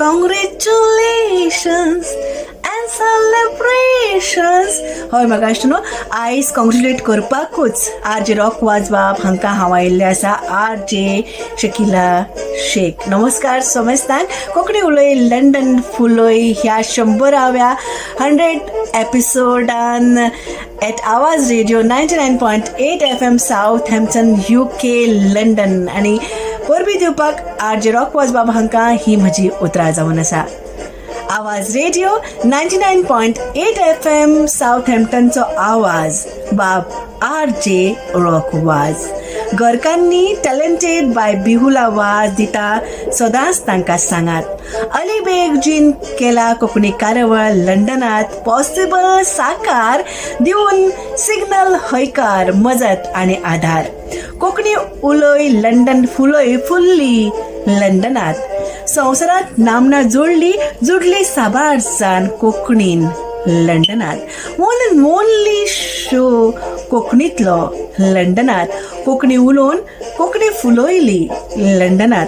Congratulations and celebrations. हय म्हाका अशें न्हू आयज कॉंग्रेच्युलेट करपाकूच आर जे रॉक वाजबाब हांकां हांव आयिल्लें आसा. आर जे शकिला शेख, नमस्कार समेस्तांक. कोंकणी उलय लंडन फुलय ह्या 100व्या 100 एपिसोडान at Awaaz Radio 99.8 FM, Southampton, UK, London. आनी परबी दिवपाक आर जे रॉक वाजबाब हांकां ही म्हजी उतरां जावन आसा. आवाज रेडिओ 99.8 FM, south हॅम्पटनचो आवाज, बाब आर जे रॉक वाज घरकान्नी, टॅलेंटेड बाय बिहुला वाज दिता सदांच तांकां सांगात. अली बेग जीन केला कोंकणी कार्यावळ लंडनात पॉसिबल साकार, दिवन सिग्नल हयकार, मजत आनी आधार. कोंकणी उलय लंडन फुलय, फुल्ली लंडनात. संवसारात नामना जोडली, जुडली साबार जाण कोंकणीन लंडनात. वन अँड ओनली शो कोंकणीतलो लंडनात. कोंकणी उलोवन कोंकणी फुलयली लंडनात.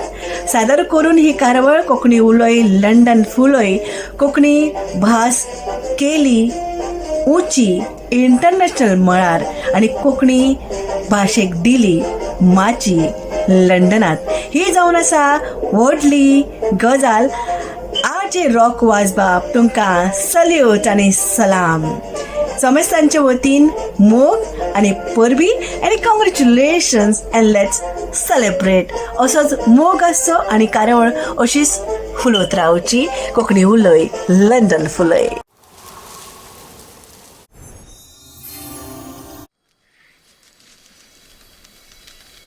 सादर करून ही कार्यावळ कोंकणी उलय लंडन फुलय, कोंकणी भास केली उंची इंटरनॅशनल मळार आनी कोंकणी भाशेक दिली माची लंडनात. ही जावन आसा व्हडली गजाल. आर रॉक वाजबाब, तुमकां सल्यूट आनी सलाम. समेस्तांचे वतीन मोग आनी परबी आनी congratulations and let's celebrate. असोच मोग आसचो आनी कार्यावळ अशीच फुलत रावची. कोंकणी उलय लंडन फुलय.